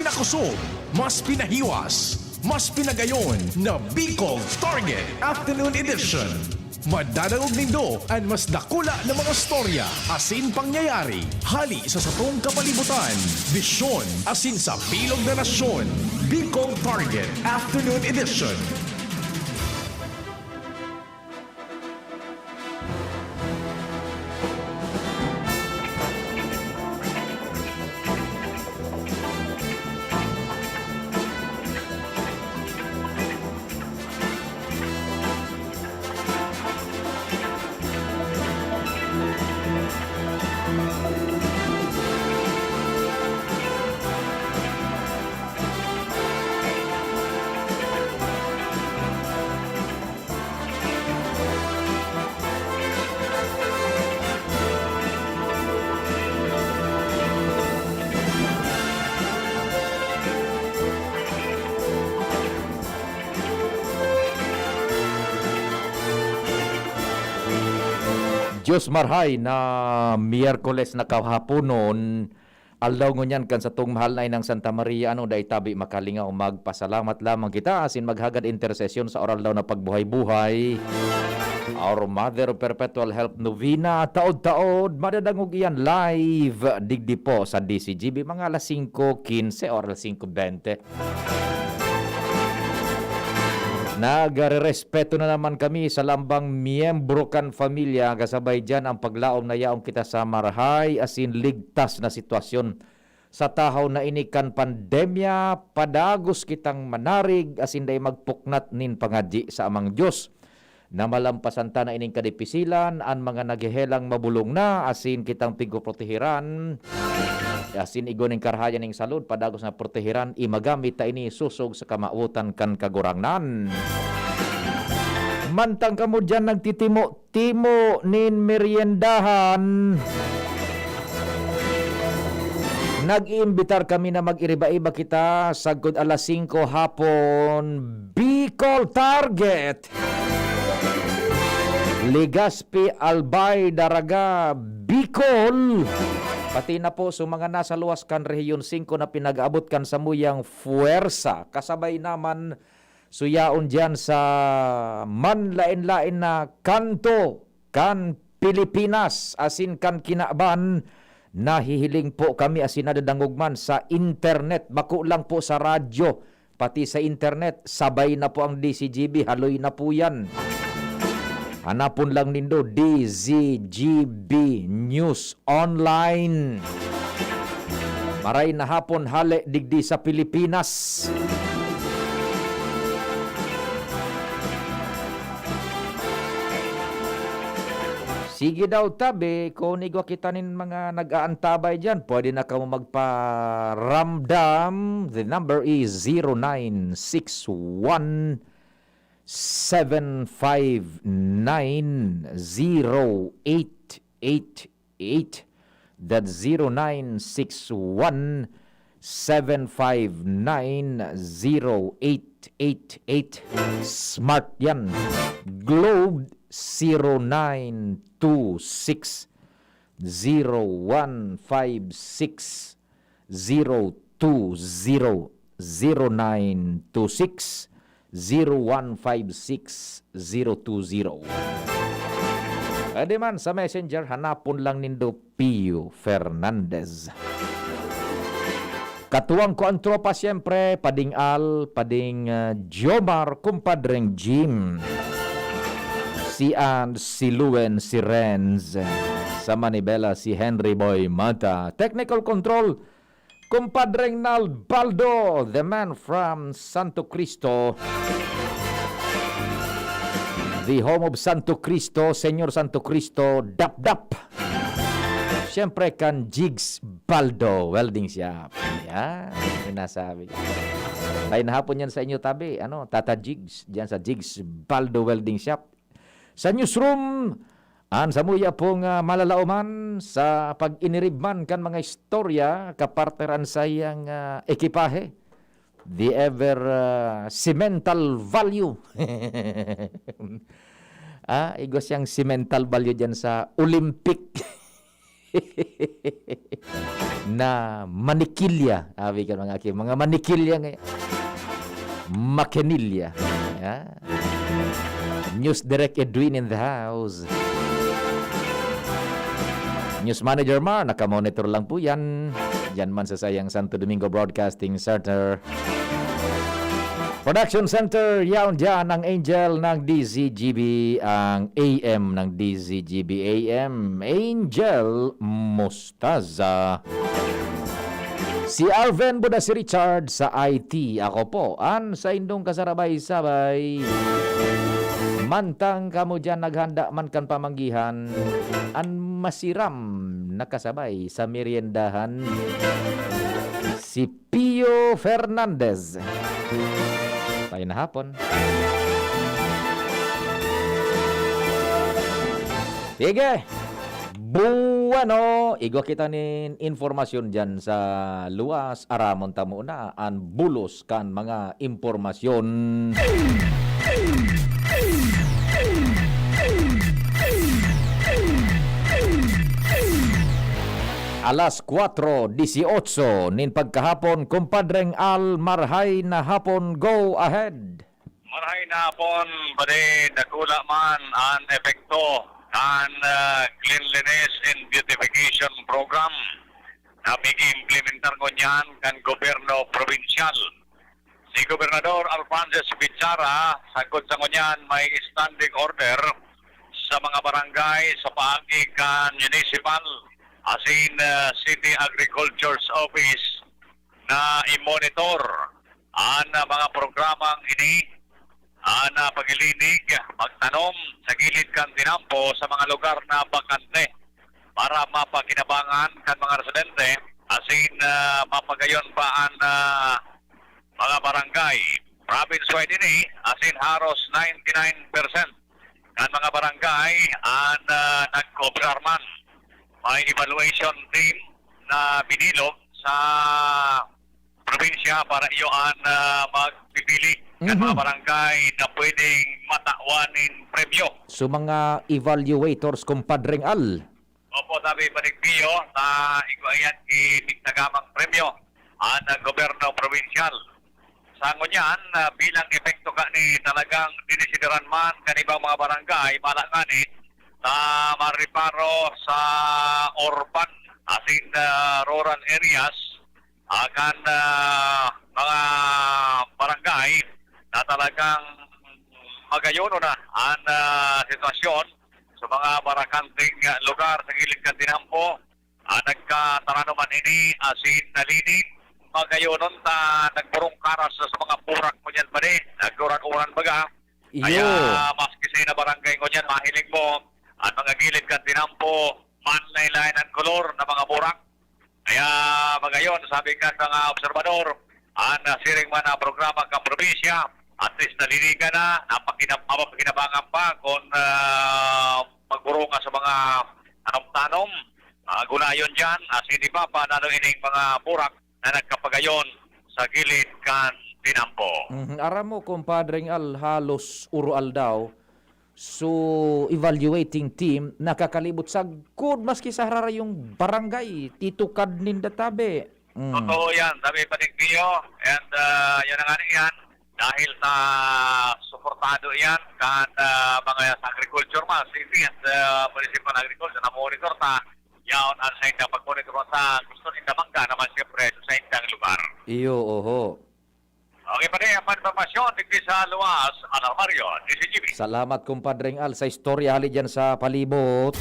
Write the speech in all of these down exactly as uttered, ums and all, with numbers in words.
Nakusog, mas pinahiwas, mas pinagayon na Bicol Target Afternoon Edition. Madadangog nindo an mas dakula na mga storya asin pangyayari hali sa satong kapalibutan, bisyon asin sa bilog na nasyon. Bicol Target Afternoon Edition. Diyos marhay na Miyerkules na kahaponon, aldaw ngunyan kan satong mahal na Inang Santa Maria, ano, dai tabi makalingaw, magpasalamat lamang kita asin maghagad intersesyon sa oral daw na pagbuhay-buhay. Our Mother Perpetual Help Novena, taod-taod, madadangog iyan live digdi po sa D C G B, mga alas singko kinse o alas singko bente. Nagrerespeto na naman kami sa lambang miyembro kan pamilya, kasabay diyan ang paglaom na yaon kita sa marahay asin ligtas na sitwasyon. Sa tahaw na ini kan pandemya, padagos kitang manarig asin dai magpuknat nin pangadyi sa Amang Dios. Na malampasan ta na ining kadipisilan, an mga naghehelang mabolong na, asin kitang pigpoproteheran, asin igwa nin karahayan nin salud, padagos na proteheran, imagamit ta ini sosog sa kamawotan kan Kagurangnan. Mantang kamo diyan nagtitimo-timo nin meryendahan, nag-iimbitar kami na mag-iriba-iba kita sagkod alas singko hapon, Bicol Target. Legazpi, Albay, Daraga, Bicol. Pati na po sa mga nasa luwas kan Rehiyon singko na pinag-aabot kan samuyang fuwersa. Kasabay naman, suyaon diyan sa manlaen-laen na kanto kan Pilipinas asin kan kinaban, nahihiling po kami asin nadadangog man sa internet, bako lang po sa radyo, pati sa internet, sabay na po ang D C G B, haloy na po yan. Hanapon lang nindo, D Z G B News Online. Maray na hapon, hale digdi sa Pilipinas. Sige daw, tabi, kung igwa kita nin mga nag-aantabay diyan, pwede na kamo magparamdam. The number is zero nine six one, seven five nine, zero eight eight eight. That's zero nine six one, seven five nine, zero eight eight eight. Smart yan. Globe, zero nine two six, zero one five six, zero two zero, zero nine two six, zero one five six, zero two zero. Pwede man sa Messenger, hanapon lang nindo Pio Fernandez. Katuwang ko ang tropa, siyempre, Pading Al, Pading, ah, Jomar, Kumpadreng Jim. Si Ann, si Luen, si Renz. Sa Manibela, si Henry Boy Mata. Technical control, Kumpadreng Nalbaldo, the man from Santo Cristo. The home of Santo Cristo, Señor Santo Cristo, Dap Dap. Siyempre kan Jigs Baldo Welding Shop. Yan, sinasabi. May nahapon yan sa inyo tabi, ano, Tata Jigs, diyan sa Jigs Baldo Welding Shop. Sa newsroom, an samuya pong, ah, malalaoman sa pag-inirib man kan mga istorya, kaparteran sa iyang, ah, ekipahe. The ever, ah, cemental value. Ah, igwa siyang cemental value diyan sa Olympic. Na manikilya. Abi kan mga aki, mga manikilya nga makinilya. Yeah. News Direct Edwin in the house. News Manager Mar, nakamonitor lang po yan. Diyan man sa sayang Santo Domingo Broadcasting Center. Production Center, yaon dyan ang Angel ng D Z G B, ang A M ng D Z G B A M, Angel Mostaza. Si Arven Buda, si Richard sa I T. Ako po, an saindong kasarabay-sabay. Mantang kamo dyan naghanda man kan pamanggihan, an masiram na kasabay sa meriendahan, si Pio Fernandez. Tayo na hapon. Sige. Bueno, igwa kita nin informasyon dyan sa luwas. Aramon ta muna an bulos kan mga impormasyon. Alas kwatro dieciocho nin pagkahapon, Kumpadreng Al, marhay na hapon, go ahead. Marhay na hapon, padi, dakula man an epekto kan, ah, Cleanliness and Beautification Program na pig-iimplementar ngunyan kan gobyerno probinsyal. Si Gobernador Alphonsus Bichara, sagkod sa ngunyan, may standing order sa mga barangay sa paagi kan municipal asin, ah, city agriculture's office na i-monitor an, ah, mga programang ini, an, ah, paglilinig, pagtanom sa gilid kan tinampo sa mga lugar na bakante para mapakinabangan kan mga residente asin, ah, mapagayon pa an, ah, mga barangay. Province-wide ini, asin haros ninety-nine percent kan mga barangay an, ah, nag-observe man. May evaluation team na binilog sa probinsya para iyo an, ah, magpipili kan mga Mhm. barangay na pwedeng matawan nin premyo. So, mga evaluators, Kumpadreng Al? Opo, sabi pa ni Pio, sa igwa iyan, ipigtagamang premyo an, ah, gobyerno probinsyal. Sa ngunyan, ah, bilang epekto kani, talagang dinesideran man kan ibang mga barangay, mala ngani, sa mariparo sa urban, asin, ah, rural areas, ah, kan, ah, mga barangay na talagang magayon na an, ah, sitwasyon sa mga barakanteng, ah, lugar sa gilid kan tinampo. Ah, nagkataranuman ini asin nalinig. Magayonon ta nagburong karas sa mga burak ngunyan pa din. Nagkuran-uran baga. Iyo. Kaya maski sa ina barangay ngunyan, mahiling mo, ang mga gilid kan tinampo, manlaylay ng kolor na mga burak. Kaya magayon, sabi kan mga obserbador, ang, ah, siring man na programa kan probinsya, at least nalinigan na, napakina-, mapapakinabangan pa kung, ah, magburunga sa mga tanom-tanom, ah, gulayon diyan, asin iba pa, lalo ining mga burak na nagkapagayon sa gilid kan tinampo. Mhm. Aram mo, Kumpadreng Al, halos uro-aldaw, so, evaluating team nakakalibot sagkod maski sa hararayong barangay, titukad ninda tabi. Mm. Totoo yan, sabi pa ni Pio, and, ah, yan ang ano yan, dahil sa suportado yan kan, ah, mga sa agriculture man, city and, ah, municipal agriculture, na-monitor ta, yaon ang sa indang pag-monitor sa gusto ninda mangga naman siyempre sa indang lugar. Iyo, oho. Okay, pare, ang impormasyon digdi sa luwas, Alarmario, D Z G B. Salamat, Kumpadreng Al, sa istorya hali dyan sa palibot.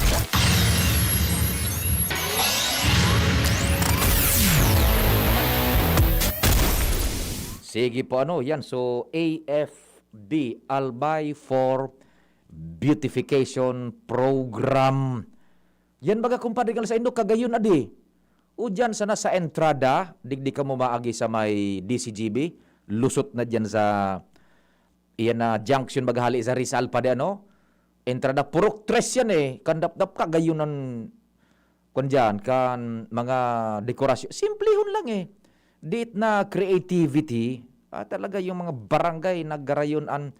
Sige po, ano, yan. So, A F B, Albay for Beautification Program. Yan baga, Kumpadreng Al, sa indo, kagayon, adi. O diyan sana sa entrada, digdi kamo maagi sa may D C G B, lusot na diyan sa, iyan na junction, baga hali sa Rizal pa di, ano? Entrada, purok tres yan eh. Kandapdap ka, gayon ang, kwan diyan, kan mga dekorasyon. Simplihon lang eh. Diit na creativity, ah, talaga yung mga barangay naggarayon an,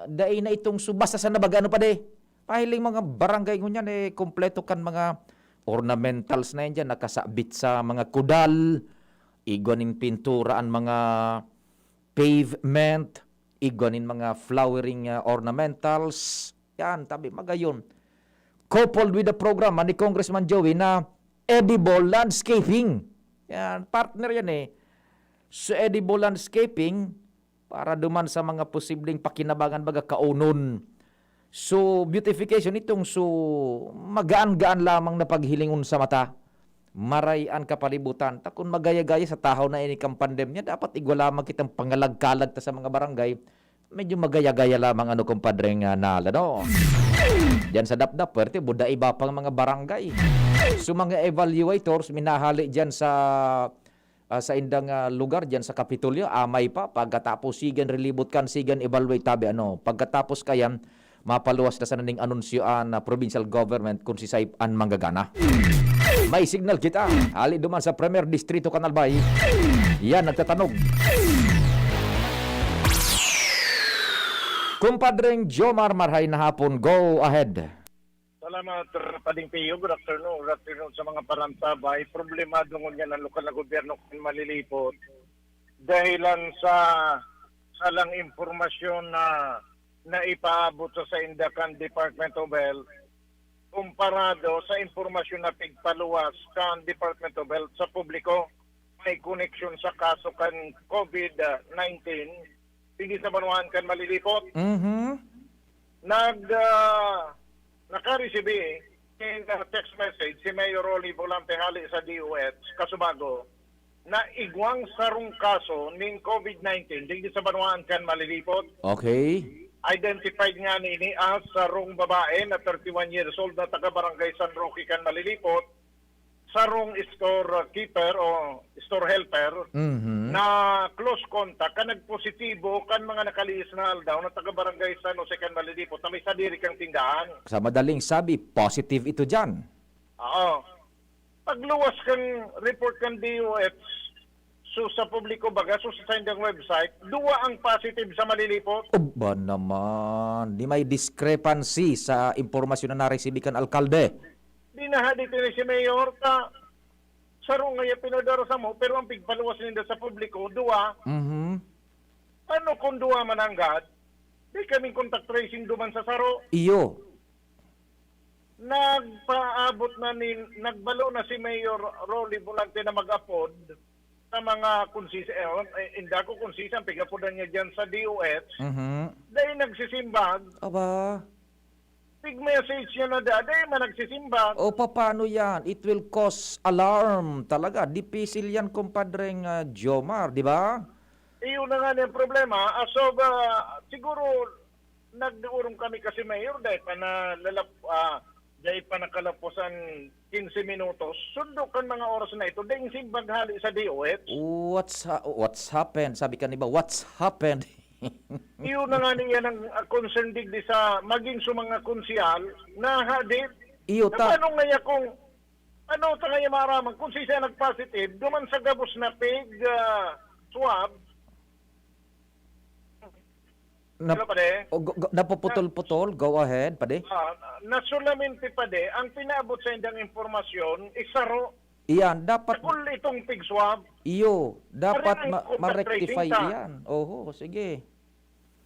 dai na itong su-, basta sa nabaga, ano pa di? Pahiling mga barangay ngunyan eh, kompleto kan mga ornamentals na yan dyan, nakasabit sa mga kudal, igwa nin pintura an mga pavement, igwa nin mga flowering, ah, ornamentals. Yan, tabi, magayon. Coupled with the program, ah, ni Congressman Joey na edible landscaping. Yan, partner yan eh. So, edible landscaping, para duman sa mga posibleng pakinabangan, baga kaunon. So, beautification itong so magaan-gaan lamang na paghilingon sa mata. Maray an kapalibutan. Ta kun magaya-gaya sa tahaw na ini kan pandemya, dapat igwa lamang kitang pangalag-kalag ta sa mga barangay. Medyo magaya-gaya lamang, ano, kumpadre, nga nala, no? Diyan sa Dapdap, pwerte, buda iba pang mga barangay. So, mga evaluators, minahali diyan sa ah, sa indang, ah, lugar diyan sa Kapitolyo, amay pa, pagkatapos sigan rilibot kan, sigan evaluate tabi, ano, pagkatapos kayan, mapaluwas na sana ning anunsyo an, ah, provincial government kung sisay an manggagana. May signal kita, hali duman sa Premier Distrito kan Albay. Yan, nagtatanog. Kumpadreng Jomar, marhay na hapon. Go ahead. Salamat, Pading Pio. Good afternoon. Good afternoon sa mga parantabay. Problemado ngunyan ang lokal na gobyerno kan Malilipot dahilan sa salang impormasyon na naipaabot sa sainda kan Department of Health komparado sa impormasyon na pigpaluwas kan Department of Health sa publiko may koneksyon sa kaso kan COVID nineteen digdi sa banwaan kan Malilipot. Mhm. Nag, ah, nakaresibi nin, ah, text message si Mayor Rolly Volante hali sa D O H, Casubago, na igwang sarong kaso nin COVID nineteen digdi sa banwaan kan Malilipot. Okay. Identified ngani ini as sarong babae na thirty-one years old na taga Barangay San Roque kan Malilipot, sarong store keeper o store helper Mhm. na close contact kan nagpositibo kan mga nakaliis na aldaw na taga Barangay San Jose kan Malilipot na may sadiri kang tindahan. Sa madaling sabi, positive ito diyan. Oo. Pagluwas kan report kan D O H, so sa publiko baga, so sa saindang website, duwa ang positive sa Malilipot. Aba naman, di may discrepancy sa impormasyon na naresibi kan alkalde. Di nahadit ini si Mayor ta, saro nga iya pinadara samo, pero ang pigpaluwas ninda sa publiko, duwa. Mhm. Ano kung duwa mananggad? Di kaming contact tracing duman sa saro. Iyo. Nagpaabot na nin, nagbalo na si Mayor Rolly Volante na mag-apod sa mga konsise-, eh, eh, inda ko konsise, ang pig-apodan niya dyan sa D O H. Mhm. Dahil nagsisimbag. Aba. Pig-message niya na da, dahil man nagsisimbag. O, papaano yan? It will cause alarm talaga. Dipisil yan, kumpadreng, ah, Jomar, di ba? Iyon na nga yung problema. As of, ah, siguro, nag-uurong kami kasi, Mayor, dahil pa na lalap-, ah, dahil pa nakalaposan quince minutos, sundo kan mga oras na ito, dahil simbag hali sa D O H. What's ha-, what's happened? Sabi ka ni ba, "What's happened?" Iyon na nga niya ng, ah, concern digdi sa maging sa mga konsehal na hadit. Iyo Na ta. Paano nga ya kung, ano ta nga ya maaraman kung si siya nag-positive, duman sa gabos na pig, ah, swab, Na, Hello, pare. O, go, go, napuputol-putol. Go ahead, pade. Ah, na solamente, pade, ang pinaabot sa indang impormasyon is saro. Iyan, dapat Sakol itong pig swab. Iyo, dapat Pare, ang ma-, contact ma-rectify tracing ta. Iyan. Oho, sige.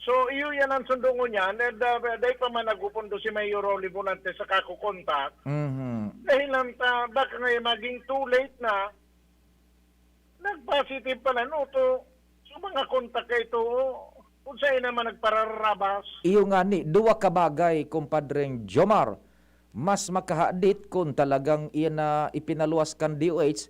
So, iyo yan ang sundungon niyan. And, uh, dahil pa man nagpupundo si Mayor Rolly Volante sa kakukontak, Mhm. dahil lang ta, baka nga maging too late na, nag-positive pala, no? To, so, mga kontak ka ito, kung saan naman nagpararabas. Iyo nga ni, duwa ka bagay, Kumpadreng Jomar. Mas makahadit kung talagang iyan na ipinaluwas kan D O H,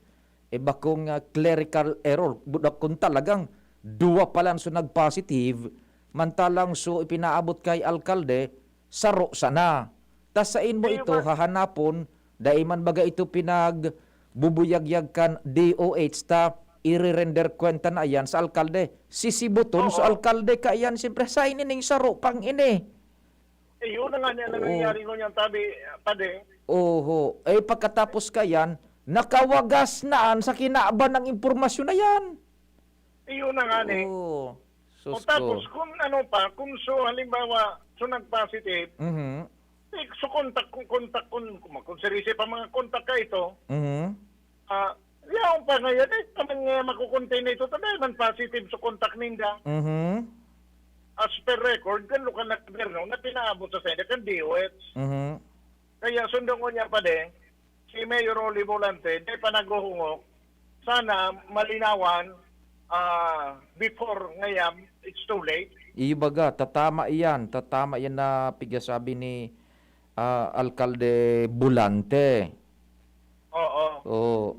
eh, bakong, ah, clerical error. Budak kung talagang duwa pa lang so nag-positive, mantalang so ipinaabot kay alkalde, saro sana. Ta sain mo Iyo ito nga. Hahanapon, dai man baga ito pinagbubuyag-yag kan D O H ta, irerender kwenta na yan sa alkalde. Sisibuton sa Oo. alkalde kaiyan, siyempre, sa ini ning saro pang ini. Eh, yun na nga niya Oo. nangyayari ngunyan, tabi, pade. Oho. Eh, pagkatapos kaiyan, nakawagas na an sa kinaban ng impormasyon na yan. Eh, yun na nga ni. Oo. Sus O, tapos, ko. kung ano pa, kung so, halimbawa, so nag-positive, Mhm. Eh, so kontak, kung kontak, kung, kung, kung serisi pa mga kontak ka ito, Mhm. ah, yaon pa ngayon, eh, kami nga makukontain na ito, tabi man positive sa kontak ninda. Mhm. As per record, kan lokal na gobyerno na pinaabot sa senda kan D O H. Mhm. Kaya sundong ko niya pa din, si Mayor Rolly Volante, di pa naghuhungok, sana malinawan ah, before ngayon, it's too late. Iyo baga, tatama iyan, tatama iyan na pigasabi ni ah, Alkalde Bulante. Oo. Oo.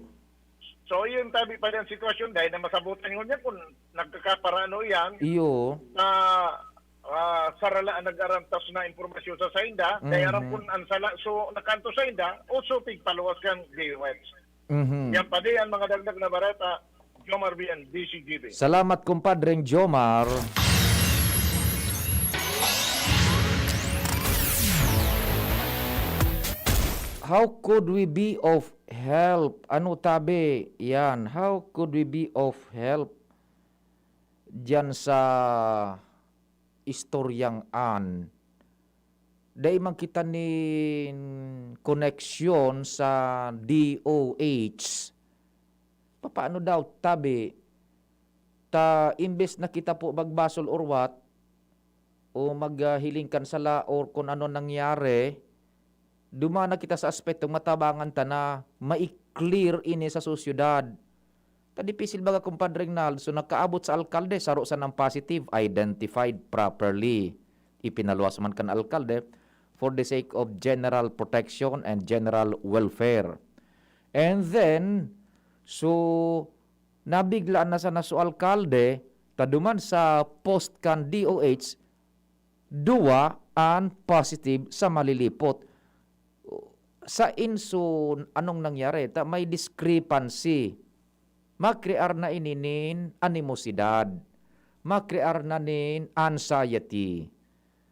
So, yun tabi pa rin sitwasyon dahil na masabutan ko niya kung nagkakaparano iyan Iyo. na ah, sarala ang nag-arantas na impormasyon sa sainda, dahil aram Mhm. kung ang sala, so, nakanto sainda, o so, pigpaluwas kang D O H. Mhm. Yan pa di ang mga dagdag na bareta, Jomar Bian, D C G B. Salamat, kumpadreng Jomar. How could we be of help? Ano tabi? Yan. How could we be of help diyan sa istoryang an? Dai man kita nin koneksyon sa D O H. Papaano daw, tabi? Ta imbes na kita po magbasol or what, o maghiling kan sala or kung ano nangyari, duman na kita sa aspetong matabangan ta na mai-clear ini sa sosyedad. Ta dipisil baga, Kumpadre Ronald, so nakaabot sa alkalde, saro sanang positive, identified properly. Ipinaluwas man kan alkalde for the sake of general protection and general welfare. And then, so, nabiglaan na sana so alkalde, ta duman sa post kan D O H, duwa an positive sa malilipot. Sa insun, anong nangyari? Ta may discrepancy. Makrear na ini nin animosidad. Makrear na nin anxiety.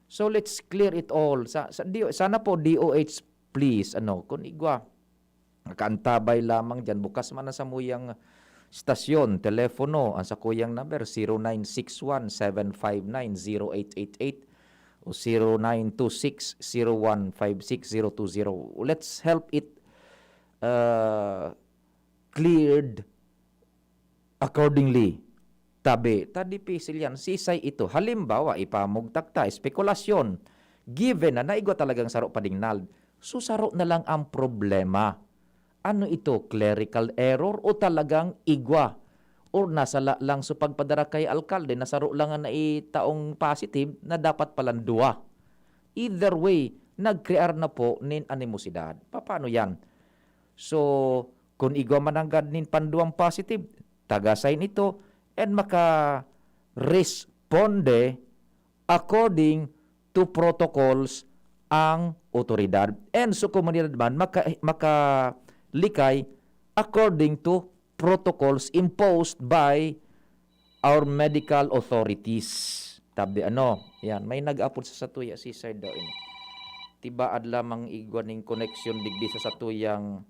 So let's clear it all. Sa, sa, di, sana po D O H, please, ano, kung igwa, nakaantabay lamang dyan. Bukas man ang samuyang stasyon, telepono, ang sakuyang number, zero nine six one, seven five nine, zero eight eight eight o zero nine two six, zero one five six, zero two zero. Let's help it uh, cleared accordingly. Tabi, ta dipisil yan. Sisay ito? Halimbawa, ipamugtak ta, espekulasyon. Given na naigwa talagang saro pa ding nald, so saro na lang ang problema. Ano ito? Clerical error o talagang igwa? Or nasala lang so pagpadara kay alkalde na saro lang ang naitaong positive na dapat palang duwa? Either way, nagkrear na po nin animosidad. Paano yan? So, kung igwa man nanggad nin panduwang positive, taga-sign ito and maka-responde according to protocols ang otoridad. And so, komunidad man, maka, makalikay according to protocols imposed by our medical authorities. Tabi ano, yan, may nag-apod sa satuya, Cesar daw ini. Tibaad lamang igwa ning koneksyon digdi sa satuyang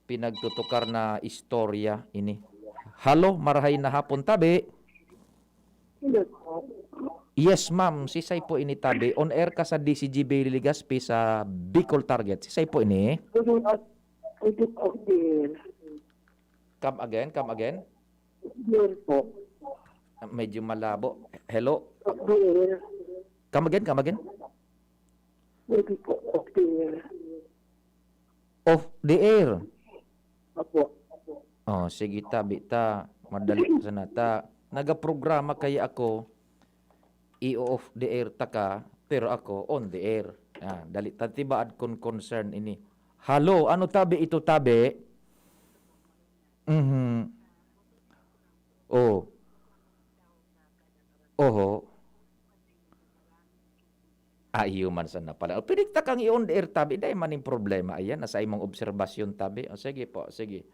pinagtutukar na istorya ini. Halo, marahay na hapon, tabi. Hello po. Yes, ma'am. Sisay po ini, tabi. On air ka sa D C G B Legazpi sa Bicol Target. Sisay po ini. Pwede out, pwede out there. Come again, come again. There po. Ah, medyo malabo. Hello? Out there. Come again, come again. Pwede po out there. Off the air. Opo. Oh, sige, tabi ta. Madali sana ta. Nagaprograma kaya ako, i-off the air ta ka, pero ako on the air. Ah, dali ta, tibaad kun concern ini. Halo, ano tabi ito, tabi? Mhm. Oh. Oho. Ah, iyo man sana pala. O, pwede ta kang i-on the air, tabi. Dai man ning problema. Ayan, nasa imong obserbasyon, tabi. O, sige po, sige.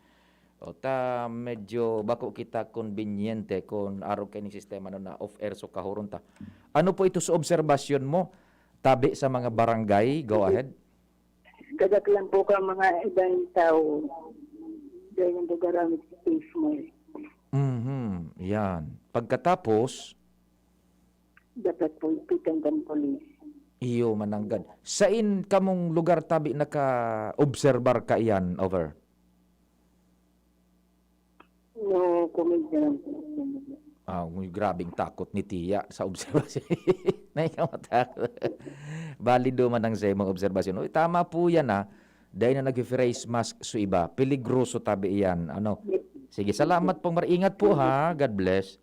O, ta medyo bako kita konbinyente kun arog kay ning sistema no na off air, so kahuron ta. Ano po ito sa obserbasyon mo, tabi, sa mga barangay? Go ahead. Kadaklan po ka mga ibang tao. Dahil nagagamit sa space mo eh. Mhm, yan. Pagkatapos, Dapat po ipitan kan polis. Iyo mananggad. Sain kamong lugar tabi naka-obserbar kaiyan, over? No comment na lang po. Ah, uy, grabeng takot ni Tiya sa obserbasyon. Naikamatakot. Balido man ang sa imong obserbasyon. Uy, tama po yan, ah. Dahil na nag-face mask sa iba, peligroso tabi iyan. Ano? Sige, salamat pong mar-, ingat po, ha. God bless.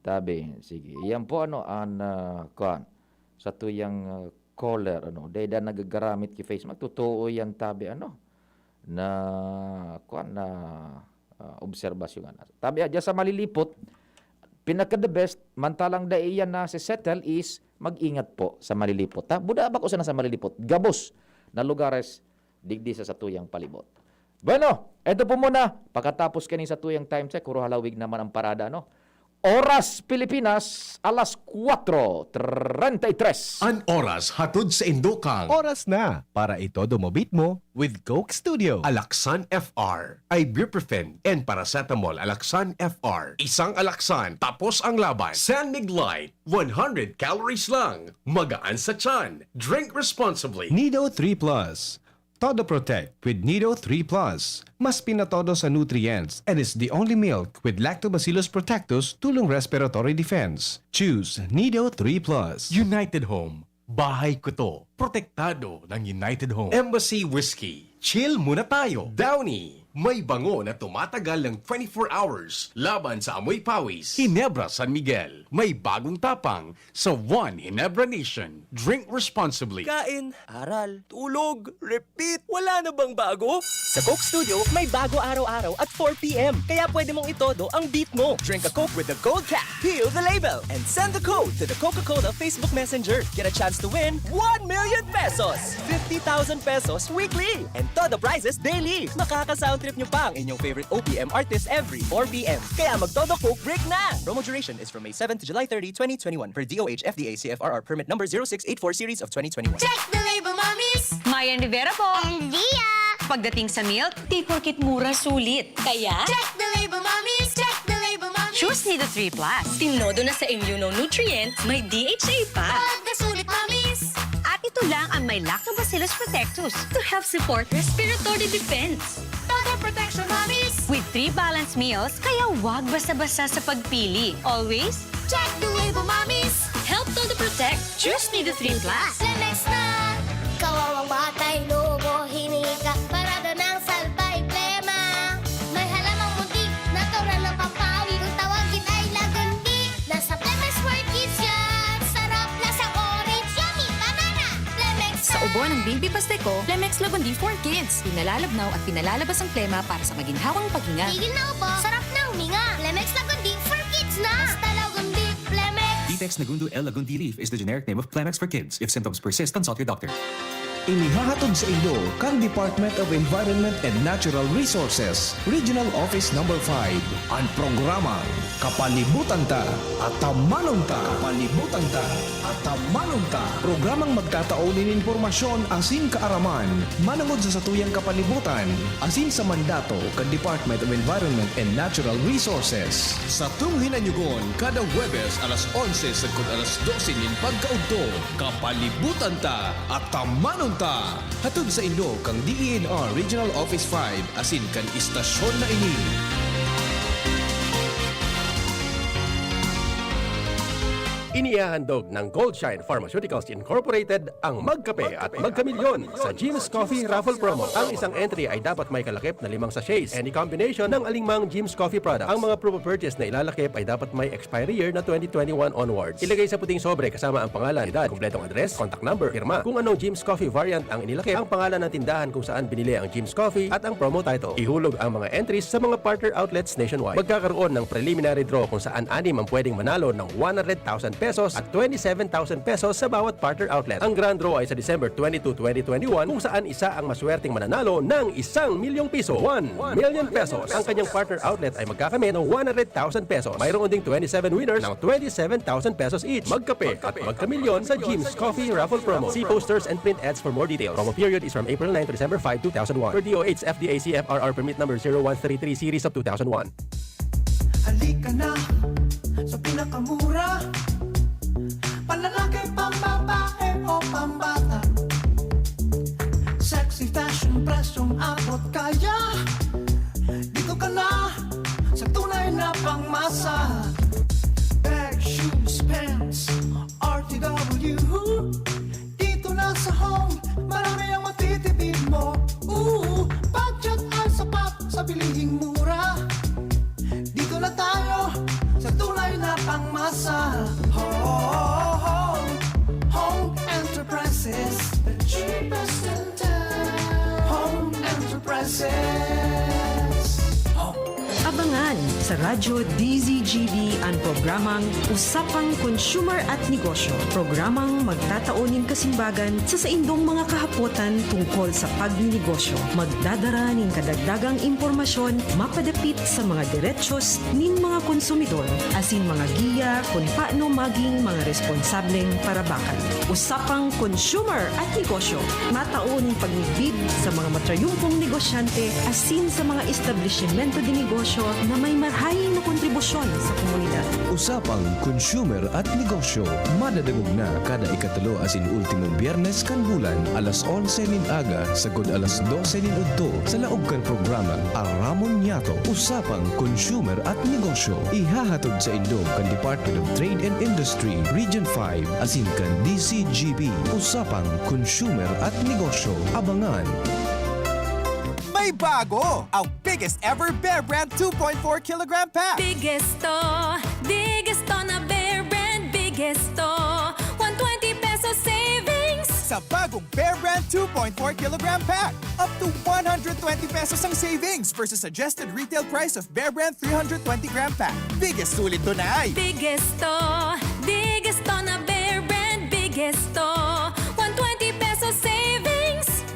Tabi, sige. Iyan po, ano, an, ah, kuwan, sa tuyang, ah, caller, ano, dahil na nagagaramit ki face mask, totoo yan, tabi, ano, na, kuwan, na, ah, obserbasyon, ano. Tabi, ah, dyan sa Malilipot, pinaka the best, mantalang dai yan na si settle is mag-ingat po sa Malilipot, ha? Buda bako sana sa Malilipot, gabos na lugares, digdi sa satuyang palibot. Bueno, eto po muna, pakatapos kani satuyang time check, puro halawig naman ang parada, no? Oras Pilipinas, alas kuwatro treinta y tres. An oras hatod sa indo kang Oras na para itodo mo beat mo with Coke Studio. Alaxan F R, ibuprofen, and paracetamol. Alaxan F R, isang Alaxan, tapos ang laban. San Mig Light, one hundred calories lang. Magaan sa tiyan. Drink responsibly. Nido three Plus. Todo Protect with Nido three Plus. Mas pinatodo sa nutrients and is the only milk with Lactobacillus protectus tulong respiratory defense. Choose Nido three Plus. United Home. Bahay ko to. Protektado ng United Home. Embassy Whiskey. Chill muna tayo. Downy. May bango na tumatagal ng twenty-four hours laban sa amoy pawis. Ginebra San Miguel. May bagong tapang sa One Ginebra Nation. Drink responsibly. Kain, aral, tulog, repeat. Wala na bang bago? Sa Coke Studio, may bago araw-araw at four p.m. Kaya pwede mong itodo ang beat mo. Drink a Coke with the gold cap. Peel the label and send the code to the Coca-Cola Facebook Messenger. Get a chance to win one million pesos, fifty thousand pesos weekly, and todo prizes daily. Makaka-sound trip nyo pa ang inyong favorite O P M artist every four p.m. Kaya magtodo Coke break na! Promo duration is from May seven to July thirty, twenty twenty-one, per D O H F D A C F R R permit number zero six eight four series of twenty twenty-one. Check the label, mommies! Mayan Rivera po. And Dia! Pagdating sa milk, di porkit mura, sulit. Kaya, Check the label, mommies! Check the label, mommies! Choose Nido three Plus. Tinodo na sa inyo ng nutrients, may D H A pa. Pag nasulit, mommies! At ito lang ang may Lactobacillus protectus to help support respiratory defense. Todo protection, mommies! With three balanced meals, kaya wag basta-basta sa pagpili. Always, Check the label, mommies! Help Todo Protect. Choose Nido three Plus. Lamex na! Kawawang batay, lobo, hinika, parada ng salbay, plema. May halamang muntik, natural na pampawi. Kung tawagin ay lagundi, nasa Lamex for Kids yan. Sarap, lasang orange, yummy, banana. Lamex Sa ubo ng Baby Pasteco, Lemex Lagundi for Kids. Pinalalabnaw at pinalalabas ang plema para sa maginhawang paghinga. Tigil na ubo, sarap na huminga. Lamex Lagundi for Kids na! Basta Lagundi, Lamex! Detex Nagundu L Lagundi leaf is the generic name of Plemex for kids. If symptoms persist, consult your doctor. Inihahatod sa inyo kan Department of Environment and Natural Resources, Regional Office Number five, an programang Kapalibutan Ta, Atamanon Ta. Kapalibutan Ta, Atamanon Ta. Programang magtatao nin impormasyon asin kaaraman manongod sa satuyang kapalibutan asin sa mandato kan Department of Environment and Natural Resources. Satong hinanyugon kada Huwebes alas onse sagkod alas dose nin pagkaudto. Kapalibutan Ta, Atamanon Ta! Hatod sa inyo kan D E N R Regional Office five asin kan istasyon na ini. Inihahandog ng Goldshine Pharmaceuticals Incorporated ang Magkape at Magkamilyon sa Jim's Coffee Raffle Promo. Ang isang entry ay dapat may kalakip na limang sachets, any combination ng alingmang Jim's Coffee product. Ang mga proof of purchase na ilalakip ay dapat may expiry year na twenty twenty-one onwards. Ilagay sa puting sobre kasama ang pangalan, edad, kumpletong address, contact number, pirma. Kung anong Jim's Coffee variant ang inilakip, ang pangalan ng tindahan kung saan binili ang Jim's Coffee at ang promo title. Ihulog ang mga entries sa mga partner outlets nationwide. Magkakaroon ng preliminary draw kung saan anim ang pwedeng manalo ng one hundred thousand pesos at twenty-seven thousand pesos sa bawat partner outlet. Ang grand draw ay sa December twenty-two, twenty twenty-one, kung saan isa ang maswerteng mananalo ng isang milyong piso, one million pesos. Ang kanyang partner outlet ay magkakamit ng one hundred thousand pesos. Mayroon ding twenty-seven winners ng twenty-seven thousand pesos each. Magkape at magkamilyon sa Jim's Coffee Raffle Promo. See posters and print ads for more details. Promo period is from April nine to December five, two thousand one. Per D O H F D A C F R R permit number zero one three three series of two thousand one. Halika na sa pinakamura. Panlalaki, pambabae, o Pambata, sexy fashion, presyong abot kaya. Dito ka na sa tunay na pangmasa. Bag, shoes, pants, R T W. Dito na sa Home, marami ang matitipid mo. Ooh, budget ay sapat sa bilihing mura. Dito na tayo sa tunay na pangmasa. Home, Home Enterprises, the cheapest in town. Home Enterprises. Home. Abangan sa Radyo D Z G B an programang Usapang Consumer at Negosyo. Programang magtatao nin kasimbagan sa saindong mga kahapotan tungkol sa pagninegosyo. Magdadara nin kadagdagang impormasyon mapadapit sa mga derechos nin mga konsumidor asin mga giya kun paano maging mga responsableng parabakan. Usapang Consumer at Negosyo. Matao nin pagmidbid sa mga matrayumpong negosyante asin sa mga establisimento de negosyo na may marahay na kontribusyon sa komunidad. Usapang Consumer at Negosyo, madadangog na kada ikatulo asin ultimong Biyernes kan bulan, alas onse nin aga sagkod alas dose nin udto, sa laog kan programang Aramon Niyato, Usapang Consumer at Negosyo. Ihahatod saindo kan Department of Trade and Industry, Region five, asin kan D C G B, Usapang Consumer at Negosyo. Abangan! May bago! Ang biggest ever Bear Brand two point four kilogram pack! Biggest to, biggest to na Bear Brand, biggest to. One twenty peso savings! Sa bagong Bear Brand two point four kilogram pack, up to one hundred twenty pesos ang savings versus suggested retail price of Bear Brand three hundred twenty gram pack. Biggest sulit to na ay! Biggest to, biggest to na Bear Brand, biggest to. One twenty peso savings!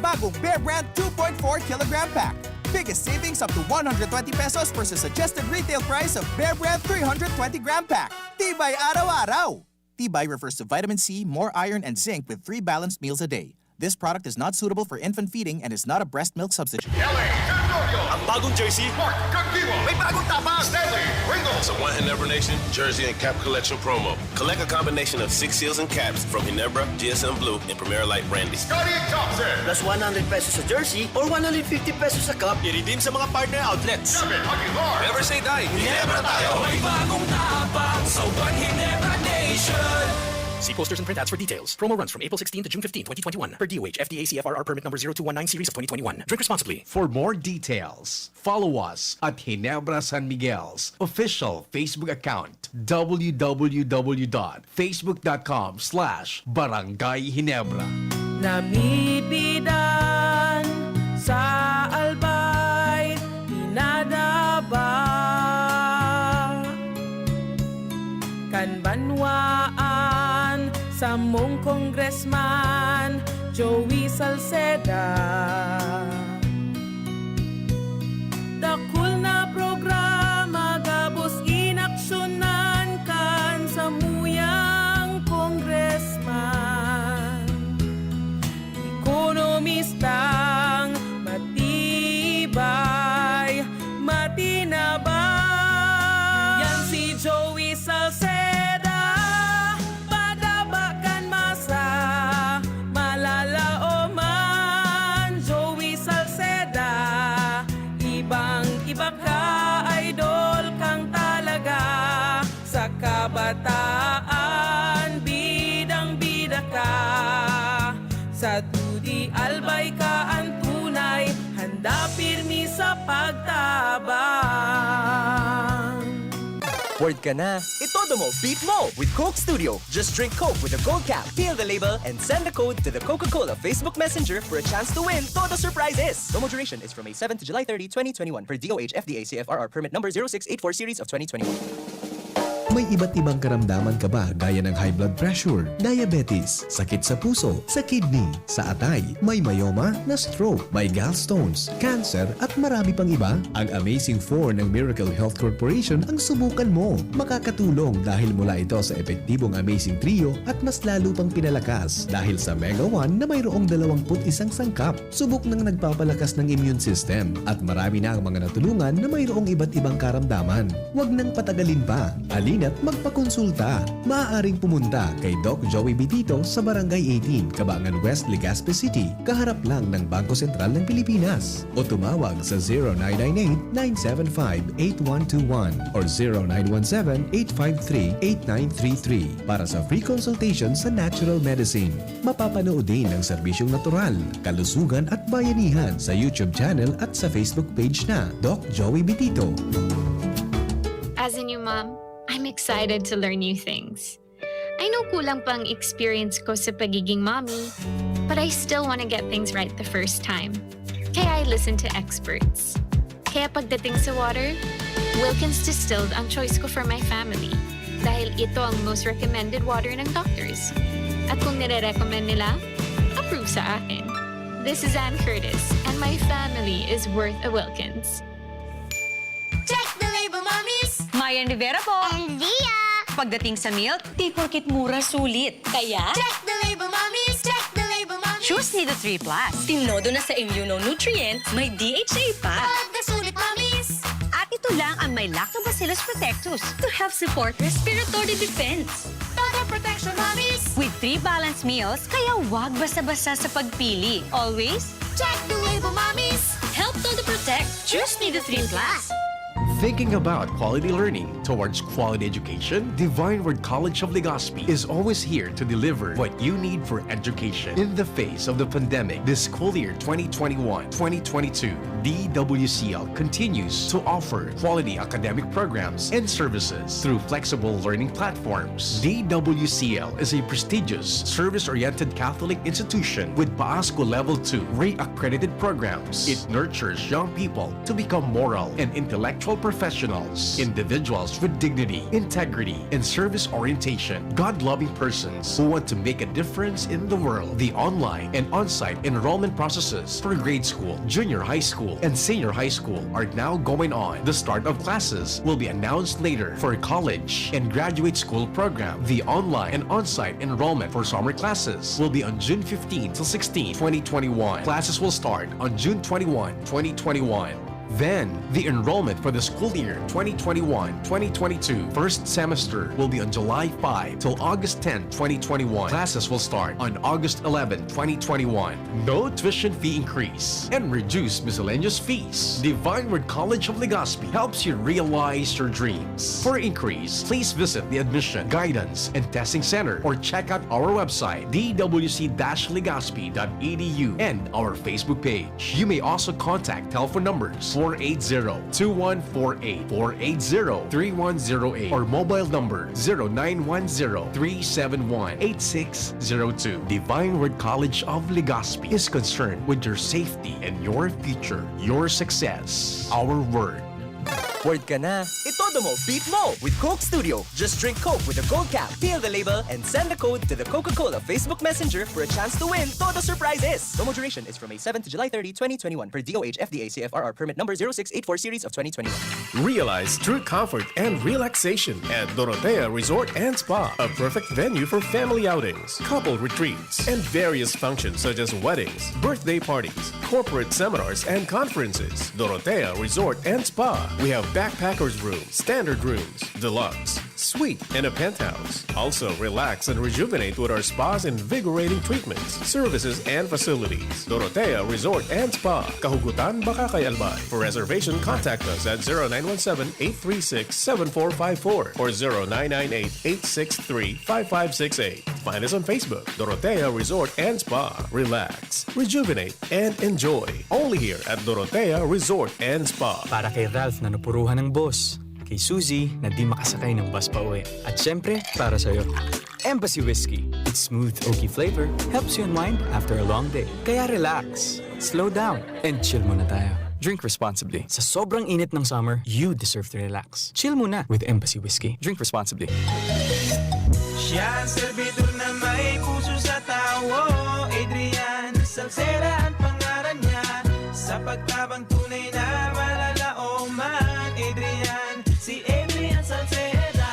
Bagong Bear Brand two point four kilogram pack. Biggest savings up to one hundred twenty pesos versus suggested retail price of Bear Brand three hundred twenty gram pack. Tibay araw-araw! Tibay refers to vitamin C, more iron, and zinc with three balanced meals a day. This product is not suitable for infant feeding and is not a breast milk substitute. L A Gregorio. Ang bagong jersey, Mark Caguiwa. May bagong tapa. Stanley Ringo. Sa One Ginebra Nation jersey and cap collection promo. Collect a combination of six seals and caps from Ginebra, G S M Blue, and Primera Light Brandy. Scotty Thompson. Plus one hundred pesos sa jersey or one hundred fifty pesos sa cap. I-redeem sa mga partner outlets. Kevin Aguilar. Never say die. Ginebra tayo! May bagong tapang sa One Ginebra Nation! See posters and printouts for details. Promo runs from April sixteen to June fifteen, twenty twenty-one. Per D O H F D A C F R R Permit Number zero two one nine Series of twenty twenty-one. Drink responsibly. For more details, follow us at Ginebra San Miguel's official Facebook account, w w w dot facebook dot com slash barangay ginebra. Namidbidan sa Albay, pinadaba kan banwaan, samong Congressman Joey Salceda. Dakul na programa gabos inaksyonan kan samuyang congressman. Ekonomistang matibay, matinabang. Yan si Joey Salceda, padaba kan masa, malalaoman. Joey Salceda, ibang-iba ka, idol kang talaga. Sa kabataan, bidang-bida ka. Sa dudi, Albay ka an tunay, handa pirmi sa pagtabang. Bored ka na? Itodo mo, beat mo with Coke Studio. Just drink Coke with a gold cap, peel the label, and send the code to the Coca-Cola Facebook Messenger for a chance to win Todo Surprises. Promo duration is from May seven to July thirty, twenty twenty-one, per D O H F D A C F R R permit number zero six eight four series of twenty twenty-one. May iba't ibang karamdaman ka ba gaya ng high blood pressure, diabetes, sakit sa puso, sa kidney, sa atay, may myoma, na-stroke, may gallstones, cancer, at marami pang iba? Ang Amazing four ng Miracle Health Corporation ang subukan mo. Makakatulong dahil mula ito sa epektibong Amazing Trio at mas lalo pang pinalakas dahil sa Mega one na mayroong dalawampu't isang sangkap. Subok nang nagpapalakas ng immune system at marami na ang mga natulungan na mayroong iba't ibang karamdaman. Huwag nang patagalin pa. Halina at magpakonsulta. Maaaring pumunta kay Doc Joey Bitito sa Barangay eighteen, Cabangan West, Legazpi City, kaharap lang ng Bangko Sentral ng Pilipinas. O tumawag sa zero nine nine eight, nine seven five, eight one two one or zero nine one seven, eight five three, eight nine three three para sa free consultation sa natural medicine. Mapapanood din ang serbisyong natural, kalusugan at bayanihan sa YouTube channel at sa Facebook page na Doc Joey Bitito. As a new mom, I'm excited to learn new things. I know kulang pa ang experience ko sa pagiging mommy, but I still want to get things right the first time. Kaya I listen to experts. Kaya pagdating sa water, Wilkins Distilled ang choice ko for my family dahil ito ang most recommended water ng doctors. At kung nire-recommend nila, approve sa akin. This is Ann Curtis, and my family is worth a Wilkins. Check the label, mommies! Mayan Rivera po. And Lia! Pagdating sa milk, di porkit mura sulit. Kaya, Check the label, mommies! Check the label, mommies! Choose Nido three Plus. Tinodo na sa immunonutrient, may D H A pa. Pagkasulit, mommies! At ito lang ang may Lactobacillus protectus to help support respiratory defense. Total protection, mommies! With three balanced meals, kaya wag basta-basta sa pagpili. Always, Check the label, mommies! help Todo Protect. Choose Nido three Plus. Thinking about quality learning towards quality education? Divine Word College of Legazpi is always here to deliver what you need for education. In the face of the pandemic, this school year twenty twenty-one, twenty twenty-two, D W C L continues to offer quality academic programs and services through flexible learning platforms. D W C L is a prestigious, service-oriented Catholic institution with PAASCU Level two re-accredited programs. It nurtures young people to become moral and intellectual professionals, individuals with dignity, integrity, and service orientation, God-loving persons who want to make a difference in the world. The online and on-site enrollment processes for grade school, junior high school, and senior high school are now going on. The start of classes will be announced later. For college and graduate school program, the online and on-site enrollment for summer classes will be on June fifteen to sixteen, twenty twenty-one. Classes will start on June twenty-one, twenty twenty-one. Then, the enrollment for the school year twenty twenty-one, twenty twenty-two first semester will be on July five till August ten, twenty twenty-one. Classes will start on August eleven, twenty twenty-one. No tuition fee increase and reduced miscellaneous fees. Divine Word College of Legazpi helps you realize your dreams. For inquiries, please visit the Admission, Guidance, and Testing Center or check out our website, d w c dash legazpi dot e d u, and our Facebook page. You may also contact telephone numbers four eight zero, two one four eight, four eight zero, three one zero eight, or mobile number zero nine one zero, three seven one, eight six zero two. Divine Word College of Legazpi is concerned with your safety and your future. Your success, our word. Word ka na. Itodo mo, beat mo with Coke Studio. Just drink Coke with a gold cap, peel the label, and send the code to the Coca-Cola Facebook Messenger for a chance to win Todo Surprises. Promo duration is from May seven to July thirty, twenty twenty-one, per D O H F D A C F R R permit number zero six eight four series of twenty twenty-one. Realize true comfort and relaxation at Dorotea Resort and Spa, a perfect venue for family outings, couple retreats, and various functions such as weddings, birthday parties, corporate seminars, and conferences. Dorotea Resort and Spa. We have backpackers room, standard rooms, deluxe, suite, and a penthouse. Also, relax and rejuvenate with our spa's invigorating treatments, services, and facilities. Dorotea Resort and Spa, Kahugutan, Bacacay, Albay. For reservation, contact us at zero nine one seven, eight three six, seven four five four or zero nine nine eight, eight six three, five five six eight. Find us on Facebook, Dorotea Resort and Spa. Relax, rejuvenate, and enjoy. Only here at Dorotea Resort and Spa. Para kay Ralph na napuruhan ng boss, kay Suzy na di makasakay ng bus pa uwi, at syempre, para sa'yo. Embassy Whiskey. Its smooth, oaky flavor helps you unwind after a long day. Kaya relax, slow down, and chill muna tayo. Drink responsibly. Sa sobrang init ng summer, you deserve to relax. Chill muna with Embassy Whiskey. Drink responsibly. Siya ang servidor na may puso sa tawo. Adrian Salceda ang pangaran niya. Sa pagtabang tunay na malalaoman, Adrian, si Adrian Salceda.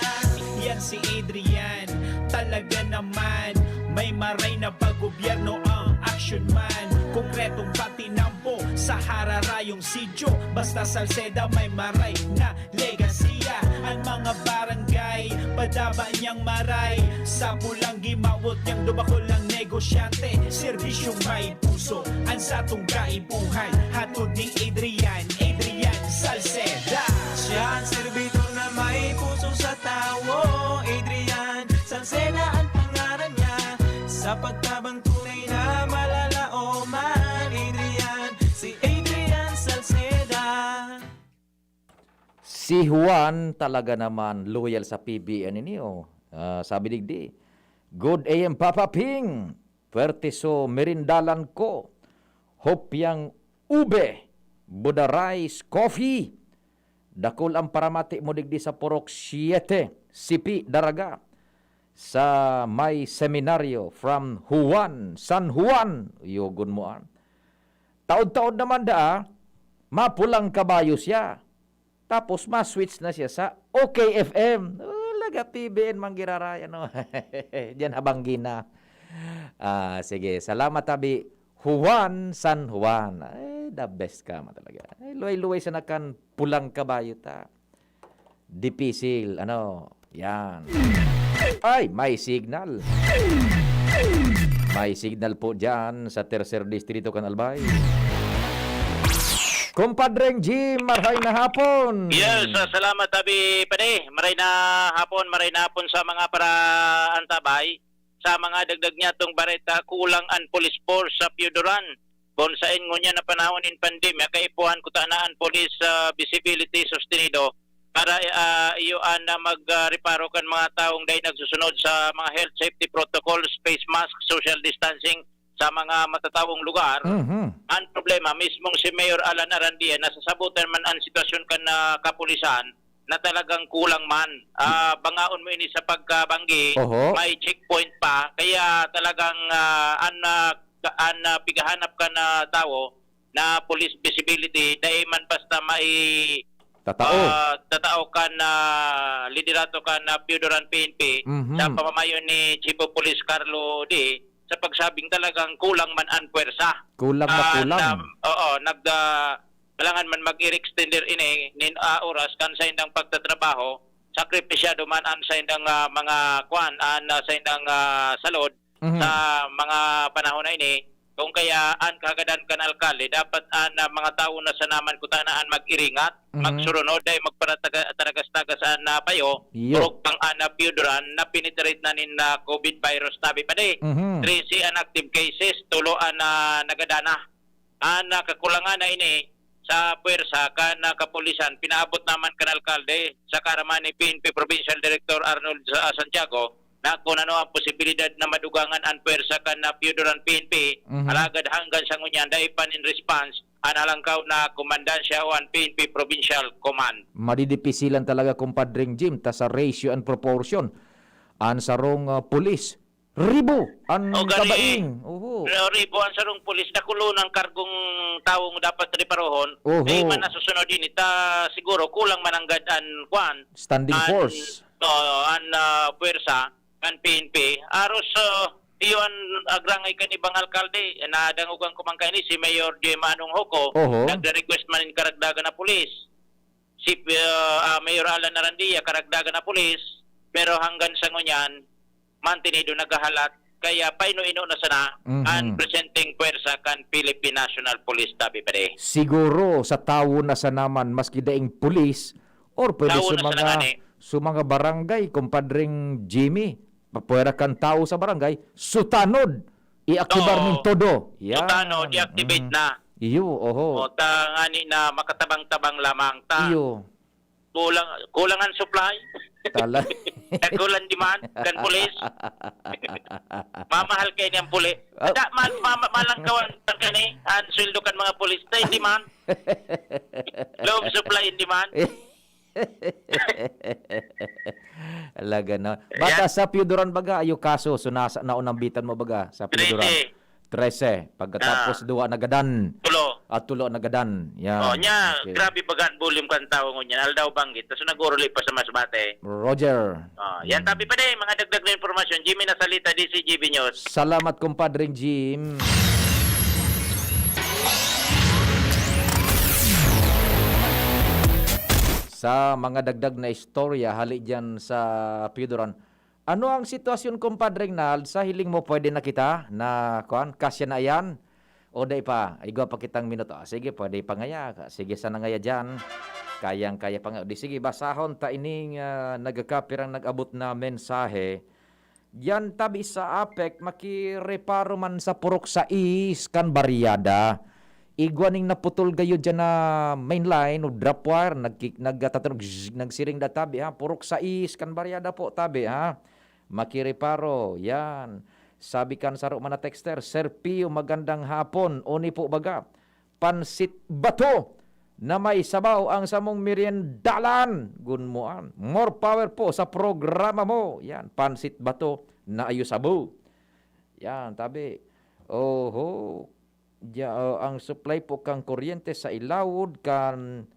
Yan si Adrian, talaga naman. May maray na paggobyerno ang action man. Konkretong patinampo sa hararayong sityo. Basta Salceda may maray na legasiya. Ang mga barangay Madaba niyang maray sa pulang gimawot niyang dumakol ang negosyante. Serbisyong may puso ang satong kaipuhan. Hatod ni Adrian, Adrian Salceda. Siya ang servidor na may puso sa tawo. Adrian Salceda ang pangaran niya. Sa pagtabang tunay na malalaoman. Adrian, si Adrian Salceda. Si Juan talaga naman loyal sa P B N ini, oh. Ah, sabi digdi, "Good A M, Papa Ping! Puwerte so merindalan ko. Hopyang ube, buda rice, coffee. Dakul ang paramati mo digdi sa Purok Siete, Sipi, Daraga. Sa may seminaryo, from Juan, San Juan." Yogon mo, ah. Taod-taod naman daa, mapulang kabayo siya. Tapos ma-switch na siya sa O K F M. Oh, laga P B N man giraray, ano. Diyan habang gina. Ah, sige, salamat, tabi. Juan San Juan. Ay, the best ka mo talaga. Ay, luway-luway sa nakan pulang kabayo ta. Dipisil, ano, yan. Ay, may signal. May signal po dyan sa Tercer Distrito, kan Albay. Kumpadreng Jim, maray na hapon. Yes, ah, salamat, Abi Pade. Maray na hapon, maray na hapon sa mga paraantabay. Sa mga dagdag niya tong bareta, kulang an police force sa Pioduran. Kung sain ngunyan na panahon in pandemya, kaipuhan kuta na an police ah, visibility sustenido para ah, iyo an ah, mag-reparo kan mga taong dai nagsusunod sa mga health safety protocols, face mask, social distancing sa mga matataong lugar. Mhm. Ang problema, mismong si Mayor Alan Arandia, nasasabutan man ang sitwasyon kan ah, kapulisan na talagang kulang man. Ah, bangaon mo ini sa pagkabanggi, Oho. may checkpoint pa. Kaya talagang ah, an ah, ka- an ah, pigahanap kan ah, tawo na police visibility, dai man basta mai Tatao. ah, tatao kan ah, liderato kan ah, Pioduran P N P Mhm. sa pamamayo ni Chief of Police Carlo D sa pagsabing talagang kulang man an puwersa. Kulang na Ah, kulang. na- oo, nag ah, kailangan man mag-extender ini nin ah, oras kan sa indang pagtatrabaho, sakripisyado man an sa indang ah, mga kwan, an ah, sa indang ah, salod Mhm. sa mga panahon na ini. Kung kaya an kahagadan kan alkalde, dapat an ah, mga tawo na sana man kuta na an mag-iringat, Mhm. magsurunod, dai magparataragas-tagas an ah, payo, Iyo. orog pang an ah, Pioduran na penetrate na nin ah, COVID virus, tabi pa di. Mhm. Trese an active cases, tulo an ah, nagadana. An ah, kakulangan na ini sa puwersa kan ah, kapulisan, pinaabot naman kan alkalde sa kaaraman ni P N P Provincial Director Arnold ah, Santiago na kung ano ang posibilidad na madugangan an puwersa kan ah, Pioduran P N P, Mhm. alagad hanggang sa ngunyan, dai pa nin response an halangkaw na komandansya o an P N P Provincial Command. Madidipisilan talaga, kumpadreng Jim, ta sa ratio and proportion, an sarong ah, pulis, ribo an O, gani. kabaing. Oho. Pero ribo an sarong pulis, dakulon ang kargong tawong dapat riparohon. Oho. Dai man nasusunod ini ta, siguro kulang man nanggad an kwan. Standing an, force. Oh, an ah, puwersa kan P N P. Aros ah, iyo an agrangay kan ibang alkalde. Nadangogan ko man kaini si Mayor J. Manong Hoco. Oho. Nagre-request man nin karagdagan na pulis. Si ah, ah, Mayor Alan Arandia, karagdagan na pulis. Pero hanggang sa ngunyan, mantinido naghahalat. Kaya paino-ino na sana Mhm. an presenteng puwersa kan Philippine National Police, tabi pa di. Siguro sa tawo na sana man, maski daing pulis, or pwede Tawo sa na sana mga, ngani. sa mga barangay, kumpadreng Jimmy, papwera kan tawo sa barangay, sutanod, i-activar Oo. nin todo. Yan. Sutanod, i-activate Mm. na. Iyo, oho. O ta ngani na makatabang-tabang lamang ta. Iyo. Kulang kulang ang supply. Tala. Kulang demand kan pulis. Mamahal kayo niyang puli. Ah. Da, man, ma, ma, malangkawan kan kani, ang sweldo kan mga pulis. Sa demand. Low supply and demand. Talaga na. Baka sa Pioduran baga, ayo kaso, so nasa, naunambitan mo baga sa Pioduran. Trese. Trese. Pagkatapos Ah. duwa nagadan. Tulo. At tulo nagadan. Yan. Oh, nya, Okay. Grabe baga ang volume kan tawo ngunyan. Aldaw banggit. Tapos nag-uruli pa sa Masbate. Roger. Oh, yan, tapi pa din, mga dagdag na impormasyon. Jimmy Nasalita, D C G B News. Salamat, kumpadreng Jim. sa mga dagdag na istorya hali diyan sa Pio Duran. Ano ang sitwasyon, Compadre Reynald? Sa hiling mo, pwede na kita na, kuwan, kasya na yan? O dai pa? Igwa pa kitang minuto. Ah, sige, pwede pa ngaya. Sige, sana ngaya diyan. Kayang-kaya pa nga. Di sige, basahon ta ining, ah, nagkakapirang nag-abot na mensahe. Diyan tabi sa APEC, makireparo man sa purok sais kan baryada. Igwa ning naputol gayo diyan na main line o drop wire, nagki-, nagtatatanog, zzz, nagsiring da tabi, ha. Purok sais kan baryada po, tabi, ha. Makireparo, yan. Sabi kan saro man na texter, "Sir Pio, magandang hapon. Uni po baga, pansit bato na may sabaw ang samong meriendalan." Gunmoan. More power po sa programa mo. Yan, pansit bato na ayo sabo. Yan, tabi. Oho. Diya, oh, ang supply po kang kuryente sa Ilawod kan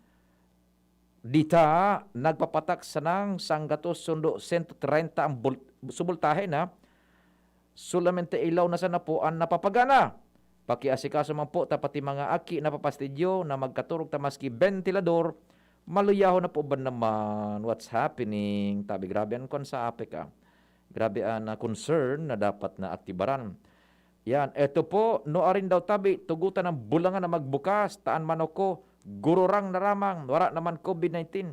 dita nagpapatak sanang sanggatos sundo sento treinta ang bul-, subultahe na. Solamente ilaw na sana po ang napapagana. Pakiasikaso man po ta pati mga aki na papastidyo na magkaturog ta maski bentilador, maluyahon na po ba naman? What's happening? Tabi, grabe an kwan sa APEC, ah. Grabe an, ah, concern na dapat na aktibaran. Yan, eto po, nuarin daw tabi, tugutan ng bulangan na magbukas, taan manok ko, gururang na ramang, wala naman covid nineteen.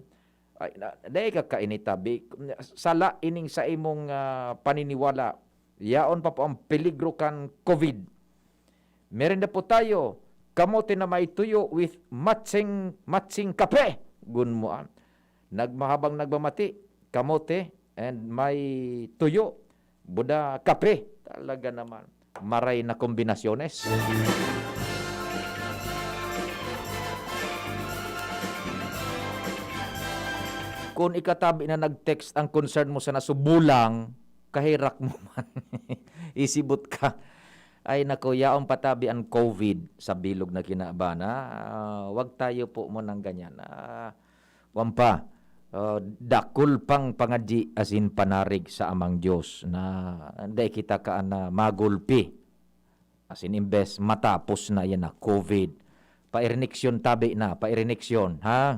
Ay, na, dai ka kaini tabi. Sala ining sa imong, ah, paniniwala. Yaon pa po ang peligro kan covid. Merenda po tayo, kamote na may tuyo with matching, matching kape. Gunmoan. Nagmahabang nagmamati, kamote and may tuyo. Buda, kape. Talaga naman. Maray na kombinasyones. Kun ikatabi na nag-text ang concern mo sa nasubulang, kaherak mo man. Isibot ka. Ay nako, yaon patabi an covid sa bilog na kinaban, ha? Ah, wag tayo po munang ganyan. Ah, wan pa, ah, dakul pang pangadyi asin panarig sa Amang Dios na dai kita kaan na magulpi. Asin imbes matapos na yan na covid, pairiniksyon tabi na, pairiniksyon, ha?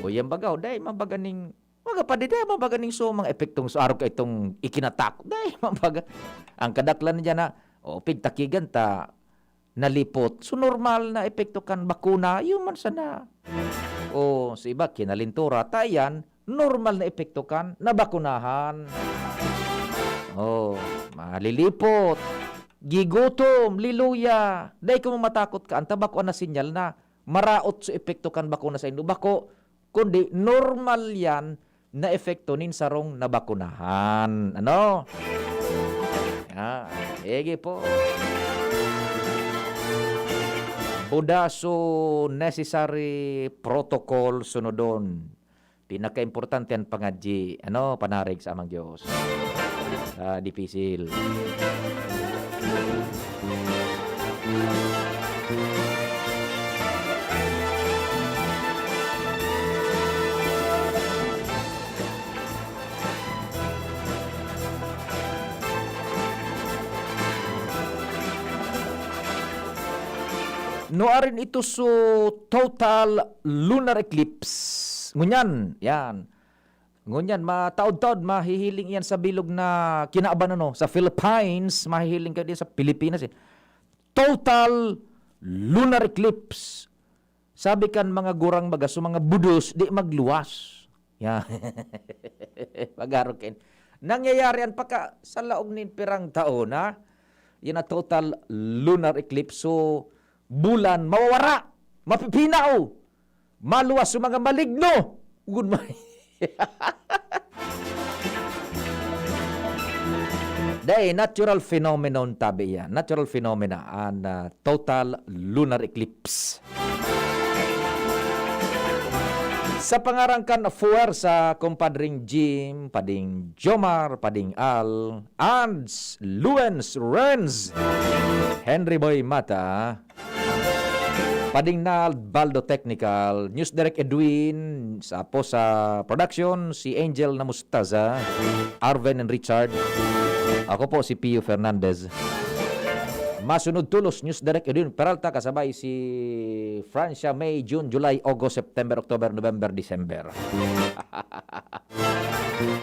O yan baga, o dai man baga ning, mga padi, dai man baga ning so, mga epektong so, arog ka itong ikinatakot, dai man baga. Ang kadaklan na dyan na, o, pigtakigan ta, nalipot. So, normal na epekto kan bakuna, yun man sana. O, sa iba, kinalintura, ta yan, normal na epekto kan nabakunahan. O, malilipot, gigutom, liluya. Dai kamo matakot ka, an tabako na sinyal na maraot sa epekto kan bakuna sa indo. Bako, kundi normal yan na epekto nin sarong nabakunahan. Ano? Ah, sige po. Buda, so necessary protocol sunodon. Pinakaimportante an pangadyi, ano, panarig sa Amang Dios. Ah, dipisil. Nuarin ito so total lunar eclipse. Ngunyan, yan. Ngunyan, mataod-taod, mahihiling iyan sa bilog na kinaban, ano, sa Philippines, mahihiling kayo din sa Pilipinas, eh. Total lunar eclipse. Sabi kan mga gurang baga, so mga budos, di magluwas. Ya. Pag-arog kayo. Nangyayari an paka sa laog nin pirang taon, ha? Yan ang total lunar eclipse. So, bulan, mawawara, mapipinaw, maluwas sa mga maligno. Good morning. Day, natural phenomenon tabi yan. Natural phenomena, an, ah, total lunar eclipse. Sa pangaran kan Fuerza, Compadring Jim, Pading Jomar, Pading Al, Ands, Luens, Renz, Henry Boy Mata, Pading Nald, Baldo Technical, News Direct Edwin, sa po sa production, si Angel na Mustaza, Arven and Richard. Ako po si Pio Fernandez. Masunod tolos, News Direct Edwin Peralta, kasabay si Francia, May, June, July, August, September, October, November, December.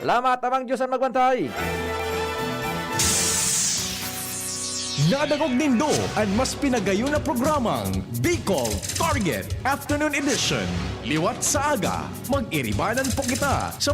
Salamat, amang Diyos an magbantay. Nadangog nindo an mas pinagayon na programang Bicol Target Afternoon Edition. Liwat sa aga, mag-iribanan po kita sa